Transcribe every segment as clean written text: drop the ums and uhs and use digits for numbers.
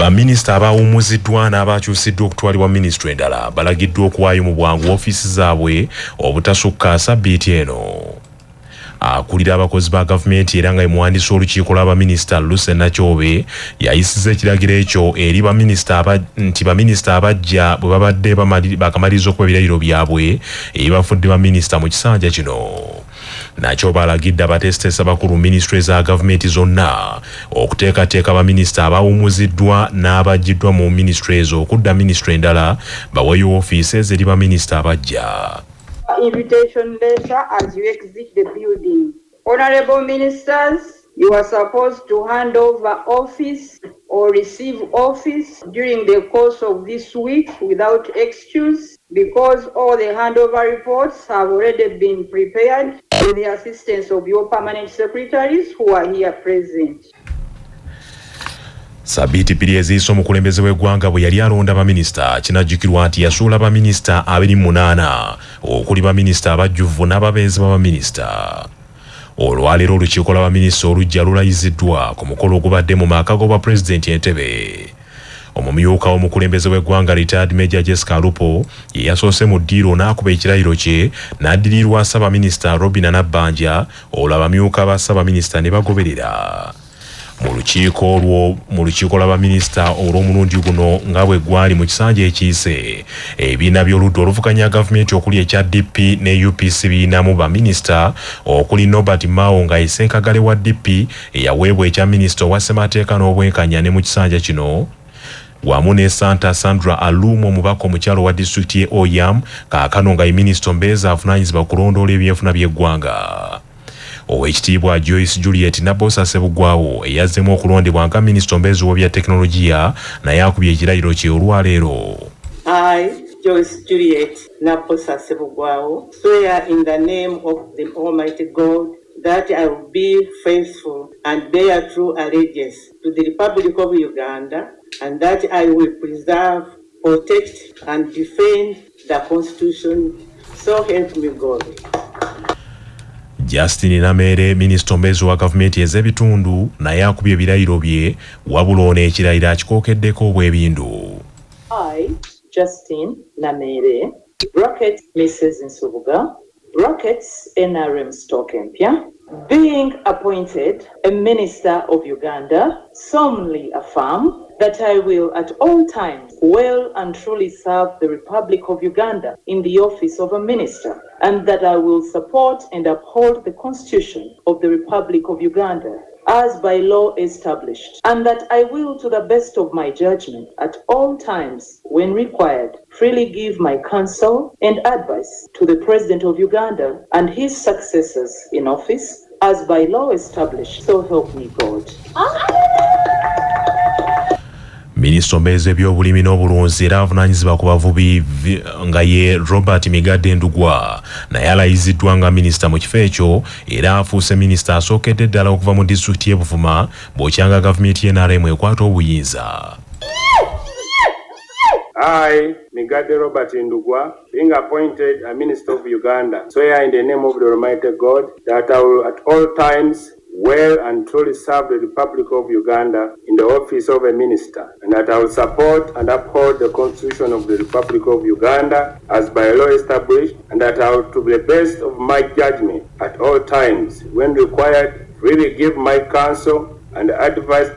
Baminisita abawummuziddwa n'abakyusiddwa okutwalibwa minisitule endala balagiddwa okuwaayo mu bwangu ofiisi zaabwe obutasukka sabbiiti eno. Akulira abakozi ba gavumenti era nga ye muwandiisi w'olukiiko lwa baminisita Lucy Nakyobe yayisizza ekiragiro ekyo eri baminisita nti baminisita abaggya bwe babadde bakamaliriza okuba ebirayiro byabwe ebibafudde baminisita mu kisanja kino. Nakyobe alagidde abateesiteesi abakulu mu minisitule za gavumenti zonna okuteekateeka baminisita abawummuziddwa n'abaggyiddwa mu minisitule ezo okudda minisitule endala baweeyo woofiisi ezo eri baminisita abaggya. Invitation letter as you exit the building. Honorable Ministers, you are supposed to hand over office or receive office during the course of this week without excuse, because all the handover reports have already been prepared with the assistance of your permanent secretaries who are here present. Sabiiti 2 eziyise omukulembeze w'eggwanga bwe yali alonda baminisita, kinajjukirwa nti yasuula baminisita 28 okuli baminisita abajjuvu n'ababeezi ba baminisita. Olwaleero olukiiko lwa baminisita oluggya lulayiziddwa ku mukolo ogubadde mu maka g'obwa pulezidenti Entebbe. Omumyuka w'omukulembeze w'eggwanga retired Major Jessica Alupo ye yasoose mu ddiiro n'akuba ekirayiro kye, n'addirirwa ssaabaminisita Robinah Nabbanja, olwo abamyuka ba ssaabaminisita ne bagoberera. Mu lukiiko olwo mu lukiiko lwa baminisita olw'omulundi guno nga bwe gwali mu kisanja ekiyise, ebibiina by'oludda oluvuganya gavumenti okuli ekya DP ne UPC birinamu baminisita okuli Norbert Mao nga ye ssenkagale wa DP eyaweebwa ekya minisita owa ssemateeka n'obwenkanya ne mu kisanja kino, wamu ne Santa Sandra Alumu omubaka omukyalo wa disitulikiti y'e Oyam, kaakano nga ye minisita omubeezi avunaanyizibwa kulondoola ebyenfuna by'eggwanga. Oweekitiibwa Joyce Juliet Nabbosa Ssebugwawo eyazzemu okulondebwa nga minisita omubeezi w'ebya tekinologiya naye akubye ekirayiro kye olwaleero. I, Joyce Juliet Nabbosa Ssebugwawo, swear in the name of the Almighty God that I will be faithful and bear true allegiance to the Republic of Uganda, and that I will preserve, protect, and defend the Constitution. So help me God. Justin Nameere, minisita omubeezi wa gavumenti ez'ebitundu, naye akubye ebirayiro bye, wabula ono ekirayiro akikookeddeko obwebindu. I, Justine Nameere, bracket Mrs. Nsubuga, brackets NRM Stock Empya, being appointed a minister of Uganda, solemnly affirm that I will at all times well and truly serve the Republic of Uganda in the office of a minister, and that I will support and uphold the Constitution of the Republic of Uganda as by law established, and that I will, to the best of my judgment, at all times when required, freely give my counsel and advice to the President of Uganda and his successors in office as by law established. So help me God. Minisita omubeezi ebyobulimi n'obulunzi era avunaanyizibwa ku bavubi nga ye Robert Migadde Ndugwa naye alayiziddwa nga minisita mu kifo ekyo, era afuuse minisita asookedde ddala okuva mu disitulikiti y'e Buvuma bw'okyanga gavumenti y'e NRM ekwata obuyinza. I, Migadde Robert Ndugwa, being appointed a minister of Uganda, swear in the name of the Almighty God that I will at all times well and truly serve the Republic of Uganda in the office of a minister, and that I will support and uphold the Constitution of the Republic of Uganda as by law established, and that I will, to the best of my judgment, at all times, when required, freely give my counsel and advice.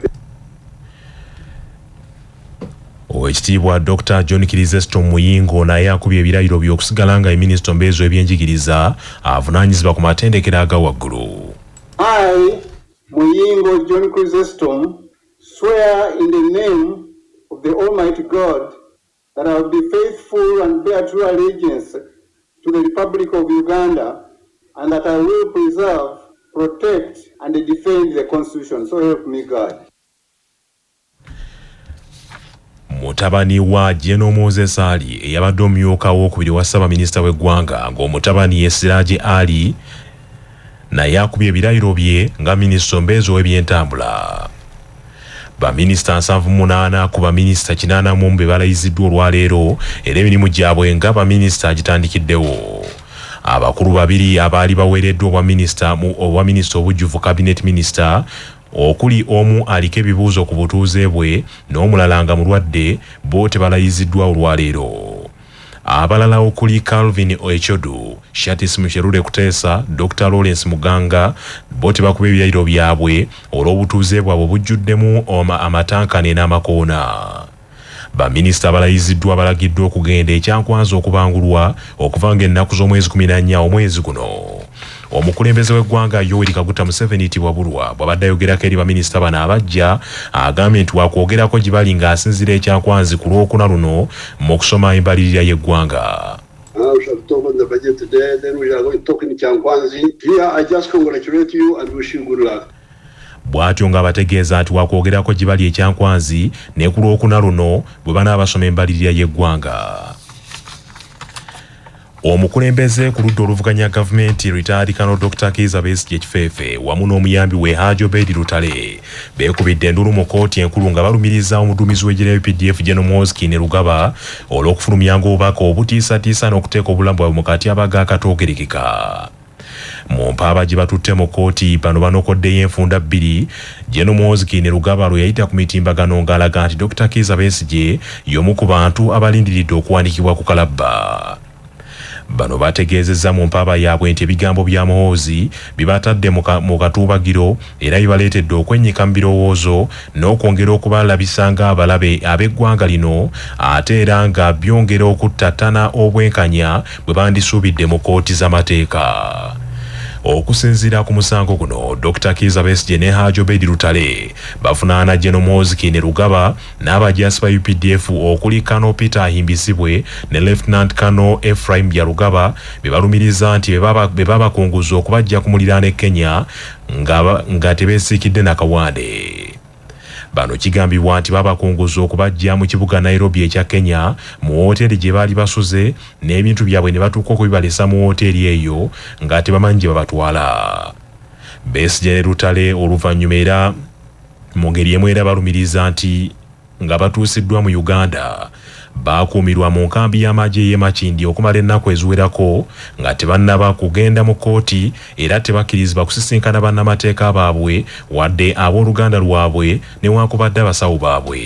Oweekitiibwa Dr John Chrysostom Muyingo naye akubye ebirayiro by'okusigala nga minisita omubeezi w'ebyenjigiriza avunaanyizibwa ku matendekero aga waggulu. I, Muyingo John Chrysostom, swear in the name of the Almighty God that I will be faithful and bear true allegiance to the Republic of Uganda, and that I will preserve, protect, and defend the Constitution. So help me God. Mutabani wa General Moses Ali eyabadde omumyuka w'okubiri wa ssaabaminisita w'eggwanga, ng'omutabani ye Siraje Ali, naye akubye ebirayiro bye nga minisita omubeezi w'ebyentambula. Baminisita 78 ku baminisita 81 be balayiziddwa olwaleero, era emirimu gyabwe nga baminisita agitandikiddewo. Abakulu babiri abaali baweereddwa obwaminisita obujjuvu, cabinet minister. okuli omu aliko ebibuuzo ku butuuze bwe n'omulala nga mulwadde, bo tebalayiziddwa olwaleero. Abalala okuli Calvin Echodu, Shatis Musherure Kuteesa, Dr Lawrence Muganga bo tebakuba ebirayiro byabwe olw'obutuuze bwabwe obujjuddemu amatankane n'amakoona. Baminisita abalayiziddwa balagiddwa okugenda e Kyankwanzi okubangulwa okuva ng'ennaku z'omwezi 14 omwezi guno. Omukulembeze w'eggwanga Yoweri Kaguta Museveni Tiwabulwa bw'abadde ayogerako eri baminisita bano abajja, agambye nti wakwogerako gye bali ng'asinziira e Kyankwanzi ku Lwokuna luno mu kusoma embalirira y'eggwanga. We shall talk on the budget today, then we are going to talk in Kyankwanzi. Here, I just congratulate you and wish you good luck. Bw'atyo ng'abategeeza nti wakwogerako gye bali e Kyankwanzi ne ku Lwokuna luno bwe banaabasoma embalirira y'eggwanga. Omukulembeze ku ludda oluvuganya gavumenti retired Colonel Dr. Kizza Besigye Kifeefe wamu n'omuyambi we Haji Obeid Lutale beekubidde enduulu mu kkooti enkulu nga balumiriza omuduumizi w'eggye lya UPDF General Muhoozi Kainerugaba olw'okufulumyanga obubaka obutiisatiisa n'okuteeka obulamu bwabwe mu katyabaga akatoogerekeka. Mu mpaaba gye batutte mu kkooti, bano banokoddeyo enfunda bbiri General Muhoozi Kainerugaba lwe yayita ku mitimbagano ng'alaga nti Dr. Kizza Besigye y'omu ku bantu abalindiridde okuwanikibwa ku kalabba. Bano bategeezezza mu mpaaba yaabwe nti ebigambo bya Muhoozi bibatadde mu katuubagiro era bibaleetedde okwennyika mu birowoozo n'okwongera okubalabisa ng'abalabe ab'eggwanga lino, ate era nga byongera okuttattana obwenkanya bwe bandisuubidde mu kkooti z'amateeka. Okusinziira ku musango guno, Dr. Kizza Besigye ne Haji Obeid Lutale bavunaana General Muhoozi Kainerugaba n'abajaasi ba UPDF okuli Colonel Peter Ahimbisibwe ne Lieutenant Colonel Ephraim Byarugaba be balumiriza nti be babakunguza okubajja ku muliraano e Kenya nga tebeesiikidde nakawande. Bano kigambibwa nti babakunguza okubajja mu kibuga Nairobi ekya Kenya mu wooteeri gye baali basuze n'ebintu byabwe ne batuuka okubibalesa mu wooteeri eyo nga tebamanyi gye babatwala. Besigye ne Lutale oluvannyuma era mu ngeri emu era balumiriza nti nga batuusiddwa mu Uganda baakuumirwa mu nkambi y'amagye ey'e Makindye okumala ennaku eziwerako nga tebannaba kugenda mu kkooti, era tebakkirizibwa kusisinkana bannamateeka baabwe wadde abooluganda lwabwe newankubadde abasawo baabwe.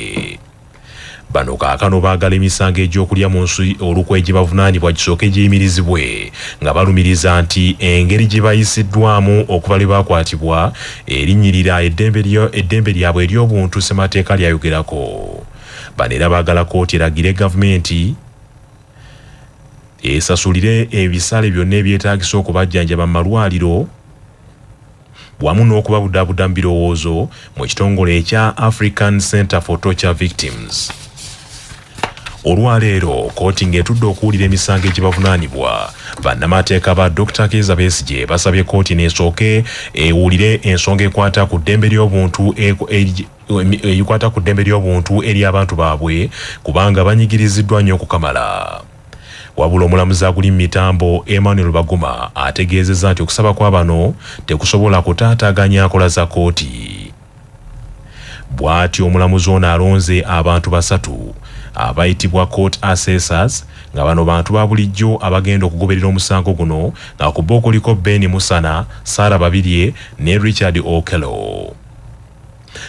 Bano kaakano baagala emisango egy'okulya mu nsi olukwe gye bavunaanibwa gisooke giyimirizibwe nga balumiriza nti engeri gye bayisiddwamu okuva lwe baakwatibwa erinnyirira eddembe lyabwe ery'obuntu ssemateeka lyayogerako. Bano era baagala kkooti eragire gavumenti esasulire ebisale byonna ebyetaagisa okubajjanjaba mu malwaliro wamu n'okubabudaabuda mu birowoozo mu kitongole ekya African Center for Torture Victims. Olwaleero kkooti ng'etudde okuwulira emisango egibavunaanibwa, bannamateeka ba Dr. Kizza Besigye basabye kkooti n'esooke ewulire ensonga ekwata ku ddembe ly'obuntu ekwata ku ddembe ly'obuntu eri abantu baabwe kubanga banyigiriziddwa nnyo okukamala. Wabula omulamuzi aguli mu mitambo Emmanuel Baguma ategeezezza nti okusaba kwa bano tekusobola kutaataaganya nkola za kkooti. Bw'atyo omulamuzi ono alonze abantu basatu abayitibwa court assessors nga bano bantu ba bulijjo abagenda okugoberera omusango guno, nga ku bo kuliko Ben Musana, Sarah Babirye ne Richard Okello.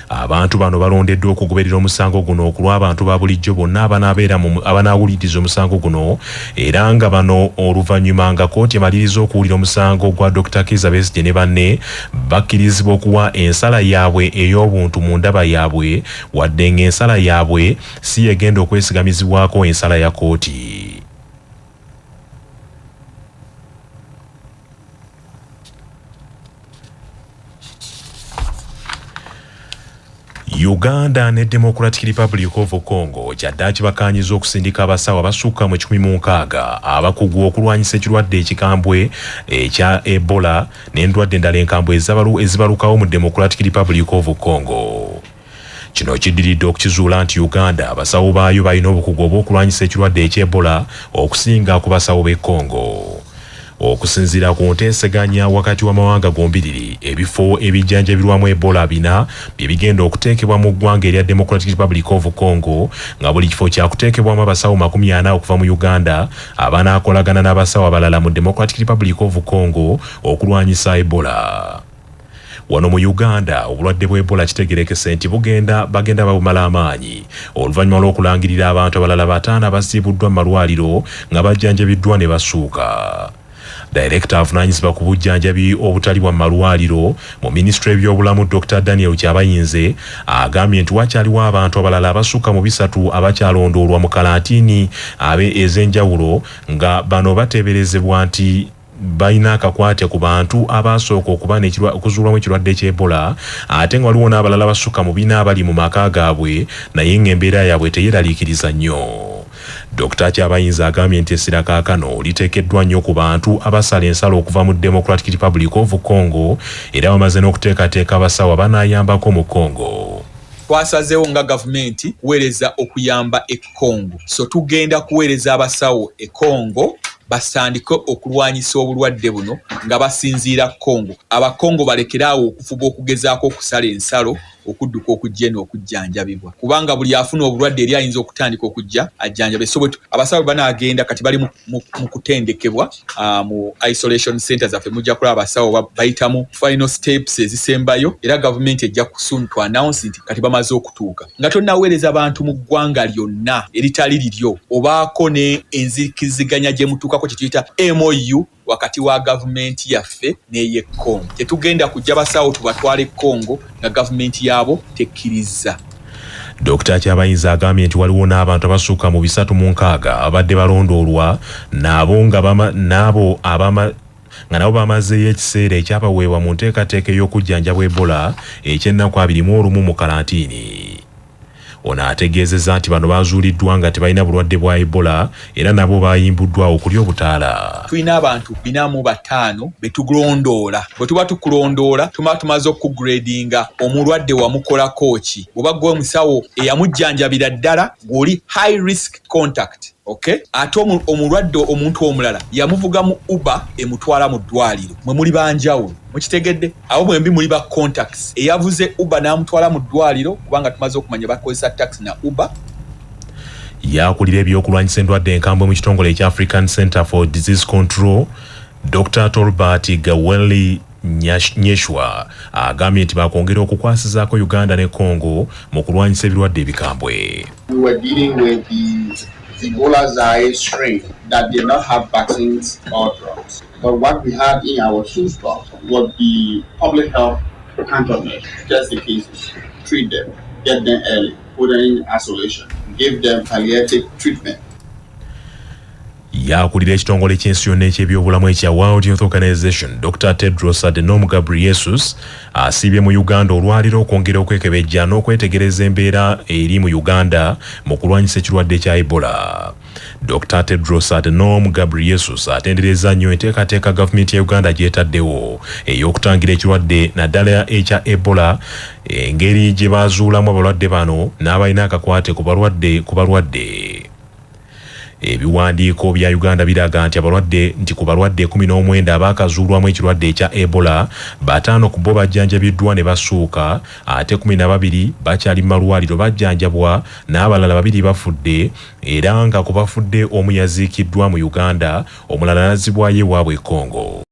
Abantu bano balondeddwa okugoberera omusango guno ku lw'abantu ba bulijjo bonna abanaawuliriza omusango guno, era nga bano oluvannyuma nga kkooti emaliriza okuwulira omusango gwa Dr. Kizza Besigye ne banne bakkirizibwa okuwa ensala yaabwe ey'obuntu mu ndaba yaabwe, wadde ng'ensala yaabwe si yegenda okwesigamizibwako ensala ya kkooti. Uganda ne Democratic Republic of Congo kyaddaaki bakkaanyizza okusindika abasawo abasukka mu 160 abakugu okulwanyisa ekirwadde ekikambwe ekya Ebola n'endwadde endala enkambwe ezibalukawo mu Democratic Republic of Congo. Kino kiddiridde okukizuula nti Uganda abasawo baayo balina obukugu obw'okulwanyisa ekirwadde eky'Ebola okusinga ku basawo b'e Congo. Okusinziira ku nteeseganya wakati w'amawanga gombiriri, ebifo ebijjanjabirwamu Ebola 4 bye bigenda okuteekebwa mu ggwanga erya Democratic Republic of Congo, nga buli kifo kyakuteekebwamu abasawo 40 okuva mu Uganda abanaakolagana n'abasawo abalala mu Democratic Republic of Congo okulwanyisa Ebola. Wano mu Uganda, obulwadde bwa Ebola kitegerekese nti bugenda bagenda babumala amaanyi oluvannyuma lw'okulangirira abantu abalala 5 abasiibuddwa mu malwaliro nga bajjanjabiddwa ne basuuka. Dayirekita avunaanyizibwa ku bujjanjabi obutali bwa malwaliro mu minisitule y'ebyobulamu, Dr Daniel Kyabayinze, agambye nti wakyaliwo abantu abalala abasukka mu 3 abakyalondoolwa mu kalantiini abe ez'enjawulo, nga bano bateeberezebwa nti balina akakwate ku bantu abasooka okuba okuzuulwamu ekirwadde ky'Ebola, ate nga waliwo n'abalala basukka mu 4 abali mu maka gaabwe naye ng'embeera yaabwe teyeraliikiriza nnyo. Dr Kyabayinza agambye nti essira kaakano liteekeddwa nnyo ku bantu abasala ensalo okuva mu Democratic Republic of Congo, era bamaze n'okuteekateeka abasawo abanaayambako mu Congo. Twasazeewo nga gavumenti kuweereza okuyamba e Congo, so tugenda kuweereza abasawo e Congo basandike okulwanyisa obulwadde buno nga basinziira Congo. Abakongo balekeraawo okufuba okugezaako okusala ensalo okudduka okujja eno okujjanjabibwa, kubanga buli afuna obulwadde eri ayinza okutandika okujja ajjanjabe. So abasawo banaagenda, kati bali mu kutendekebwa mu isolation center zaffe. Mujja kulaba abasawo bayitamu final steps ezisembayo, era gavumenti ejja soon to announce nti kati bamaze okutuuka. Nga tonnaweereza bantu mu ggwanga lyonna eritali liryo, obaako ne enzikiriziganya gye mutuukako, kye tuyita MOU, wakati wa gavumenti yaffe n'ey'e Congo. Tetugenda kujja basawo tubatwale Congo nga gavumenti yaabo tekkiriza. Dr Kyabayinza agambye nti waliwo n'abantu abasukka mu 360 abadde balondoolwa nabo nga n'abo abama nga nabo bamazeeyo ekiseera ekyabaweebwa mu nteekateeka ey'okujjanjabwa Ebola eky'ennaku 21 mu kalantiini. Ono ategeezezza nti bano bazuuliddwa nga tebalina bulwadde bwa Ebola era nabo bayimbuddwa okulya obutaala. Tulina abantu 45 be tulondoola. Bwe tuba tukulondoola, tuba tumaze okugradinga omulwadde, wamukolako ki. Bw'oba gwe omusawo eyamujjanjabira ddala, ng'oli high risk contact, okay? Ate omulwadde omuntu omulala yamuvuga mu Uber emutwala mu ddwaliro, mwe muli banjawulo. Mukitegedde? Abo mwembi muli ba contacts. Eyavuze Uber n'amutwala mu ddwaliro, kubanga tumaze okumanya bakozesa taxi na Uber. Yakulira ebyokulwanyisa endwadde enkambwe mu kitongole ekya African Center for Disease Control, Dr Tolbert Gaweli Nyeshwa, agambye nti bakwongera okukwasizaako Uganda ne Congo mu kulwanyisa ebirwadde ebikambwe. We were dealing with the Ebola Zaire strain that did not have vaccines or drugs. But what we had in our toolbox was the public health countermeasures, test the cases, treat them, get them early, put them in isolation, give them palliative treatment. Yakulira ekitongole ky'ensi yonna eky'ebyobulamu ekya World Health Organization, Dr Tedros Adhanom Ghebreyesus, asiibye mu Uganda olwaliro okwongera okwekebejja n'okwetegereza embeera eri mu Uganda mu kulwanyisa ekirwadde kya Ebola. Dr Tedros Adhanom Ghebreyesus atendereza nnyo enteekateeka gavumenti ya Uganda gy'etaddewo ey'okutangira ekirwadde, naddala ekya Ebola, engeri gye bazuulamu abalwadde bano n'abalina akakwate ku balwadde. Ebiwandiiko bya Uganda biraga nti abalwadde nti ku balwadde 19 abaakazuulwamu ekirwadde ekya Ebola, 5 ku bo bajjanjabiddwa ne basuuka, ate 12 bakyali mu malwaliro bajjanjabwa, n'abalala 2 bafudde, era nga ku bafudde omu yaziikiddwa mu Uganda, omulala n'azzibwayo ewaabwe e Congo.